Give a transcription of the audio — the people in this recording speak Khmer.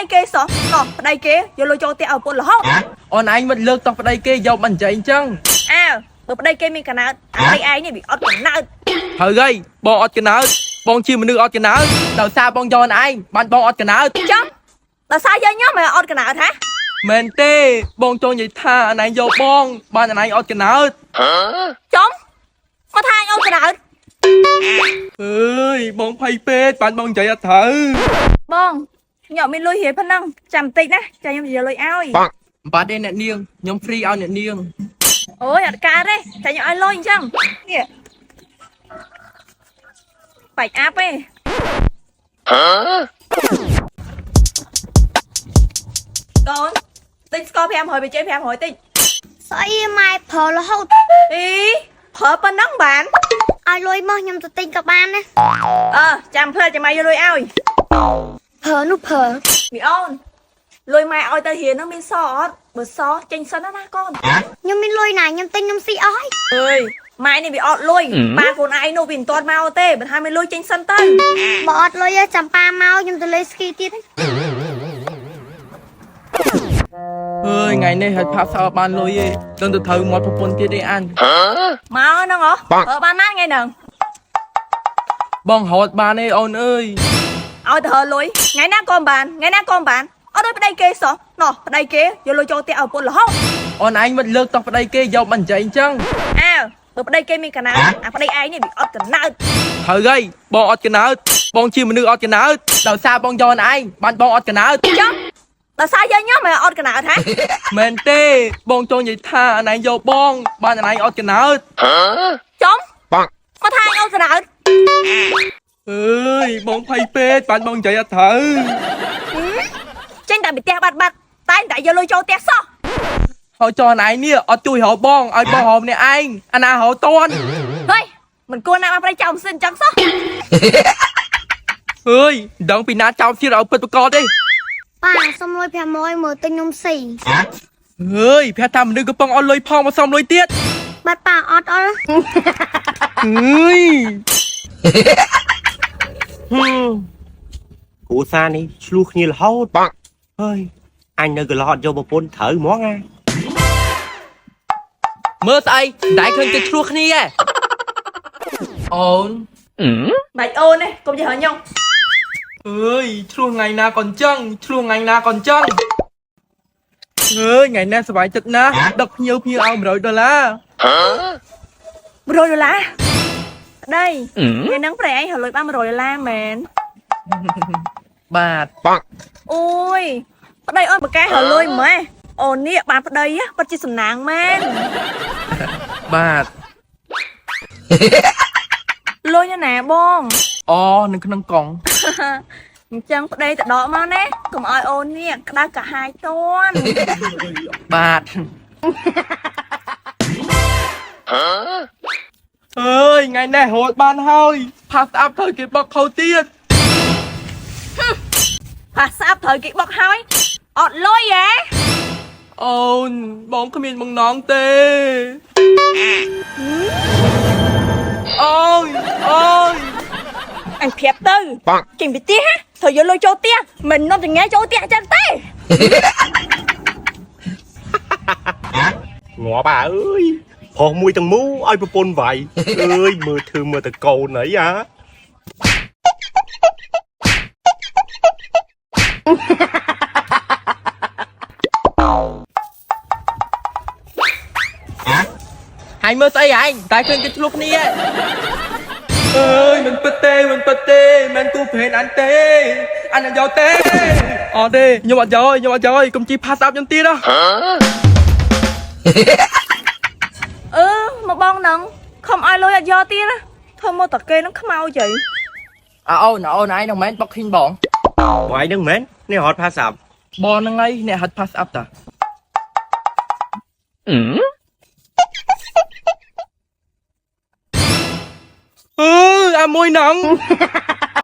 ដីគេសោះណោះប្តីគេយកលុយចូលផ្ទះឲ្យប្រពន្ធរហូត អូនឯងមិនលើកតោះប្តីគេយកមិននិយាយអញ្ចឹង អើបើប្តីគេមានកណើតអាប្តីឯងនេះវាអត់កណើត ហើយហីបងអត់កណើតបងជាមនុស្សអត់កណើតដោយសារបងយកអូនឯងបានបងអត់កណើត ចំដល់សារយើងញ៉ាំអត់កណើតហ៎ មែនទេបងចង់និយាយថាអូនឯងយកបងបានអូនឯងអត់កណើត ចំមកថាអញអត់កណើត អើយបងភ័យពេកបានបងនិយាយអត់ត្រូវ បងខ្ញុំអត់មានលុយរៀលប៉ុណ្ណឹងចាំបន្តិចណាចាំខ្ញុំនិយាយលុយឲ្យ បាត់ទេអ្នកនាងខ្ញុំ free ឲ្យអ្នកនាង អូយអត់កើតទេចាំខ្ញុំឲ្យលុយអញ្ចឹងនេះបាច់អាប់ទេកូនទិញស្ករ500បច្ចេក500តិច ស្អីម៉ែប្រើរហូត អីប្រើប៉ុណ្ណឹងបាន ឲ្យលុយមកខ្ញុំទៅទិញក៏បានណា អឺចាំផ្លែចាំម៉ែយកលុយឲ្យ ប្រើនោះប្រើ មីអូនលុយម៉ែឲ្យទៅរៀនហ្នឹងមានសអត់បើសចេញសិនណាណាកូន ខ្ញុំមានលុយណាខ្ញុំទិញខ្ញុំស៊ីអស់ហើយ អើយម៉ែនេះវាអត់លុយប៉ាខ្លួនឯងនោះវាមិនទាន់មកទេបើថាមានលុយចេញសិនទៅ បើអត់លុយទេចាំប៉ាមកខ្ញុំទៅលេងស្គីទៀត អើយថ្ងៃនេះហិតផាប់សោបានលុយឯងដឹងទៅត្រូវមាត់ប្រពន្ធទៀតទេអាន មកហ្នឹងហ៎អឺបានណាថ្ងៃហ្នឹង បងរត់បានទេអូនអើយ ឲ្យទៅហើលុយថ្ងៃណាក៏មិនបានថ្ងៃណាក៏មិនបានអត់ដូចប្តីគេសោះណោះប្តីគេយកលុយចូលផ្ទះឲ្យប្រពន្ធរហូត អូនឯងមិនលើកតោះប្តីគេយកមិននិយាយអញ្ចឹង អើបើប្តីគេមានកណើតអាប្តីឯងនេះវាអត់កណើត ហើយហីបងអត់កណើតបងជាមនុស្សអត់កណើតដោយសារបងយកអូនឯងបានបងអត់កណើត ចំដល់សារយើងញ៉ាំអត់កណើតហ៎ មែនទេបងចង់និយាយថាអូនឯងយកបងបានអូនឯងអត់កណើត ចំមកថាអញអត់កណើត អើយបងភ័យពេកបានបងនិយាយអត់ត្រូវ ចេញតែពីផ្ទះបាត់បាត់តែងតែយកលុយចូលផ្ទះសោះ ហើយចោះអូនឯងនេះអត់ជួយរកបងឲ្យបងរកម្នាក់ឯងអាណារកតន់ ហេយមិនគួរណាមកប្តីចោលម៉ាស៊ីនចឹងសោះ អើយមិនដឹងពីណាចោលទៀតឲ្យពិតប្រកបទេ ប៉ាសុំលុយ500មើលទិញនំស៊ី អើយប្រាប់ថាមនុស្សកំពុងអត់លុយផងមកសុំលុយទៀត បាត់ប៉ាអត់អត់ អើយ ហឹមគ្រួសារនេះឆ្លោះគ្នារហូតបាក់ហើយអញនៅកន្លោះអត់យកប្រពន្ធត្រូវហ្មងណា មើលស្អីមិនដែលឃើញគេឆ្លោះគ្នាឯងអូន បាច់អូនទេកុំនិយាយខ្ញុំ អើយឆ្លោះថ្ងៃណាក៏អញ្ចឹងឆ្លោះថ្ងៃណាក៏អញ្ចឹងអើយថ្ងៃនេះសប្បាយចិត្តណាស់ដឹកភ្ញៀវភ្ញៀវឲ្យ100ដុល្លារ 100ដុល្លារប្តីថ្ងៃហ្នឹងប្តីឯងរកលុយបាន100ដុល្លារមែន បាទ អូយប្តីអូនបកកែរកលុយម៉េះអូននេះបានប្តីហ៎ពិតជាសំណាងមែន បាទ លុយនៅណាបង អូនៅក្នុងកង់ អញ្ចឹងប្តីទៅដកមកណាកុំឲ្យអូននេះក្តៅកាហាយតន់ បាទអើយថ្ងៃនេះរត់បានហើយផាសអាប់ត្រូវគេបុកខោទៀត ផាសាប់ត្រូវគេបុកហើយអត់លុយហ៎ អូនបងគ្មានបំណងទេអូយអូយ អញប្រាប់ទៅចេញពីផ្ទះហ៎ត្រូវយកលុយចូលផ្ទះមិននាំចង្អែចូលផ្ទះអញ្ចឹងទេ ងាប់អាអើយប្រុសមួយទាំងមូលឲ្យប្រពន្ធវាយអើយមើលធ្វើមើលតកូនអីអា ហើយមើលស្អីឯងតែឃើញគេឆ្លោះគ្នាអើយមិនពិតទេមិនពិតទេមិនគូប្រេនអញទេអញអត់យកទេអត់ទេខ្ញុំអត់យកខ្ញុំអត់យកកុំជីផាសអាប់ខ្ញុំទៀតហ៎ អឺមកបងហ្នឹងខំឲ្យលុយអត់យកទៀតណាធ្វើមកតកេហ្នឹងខ្មោចហី អើអូនអូនឯងនឹងមែនបុកឃីងបង បងឯងនឹងមែននេះរត់ផាសាប់ បងហ្នឹងឯងអ្នកហត់ផាសអាប់តាអឺអាមួយហ្នឹង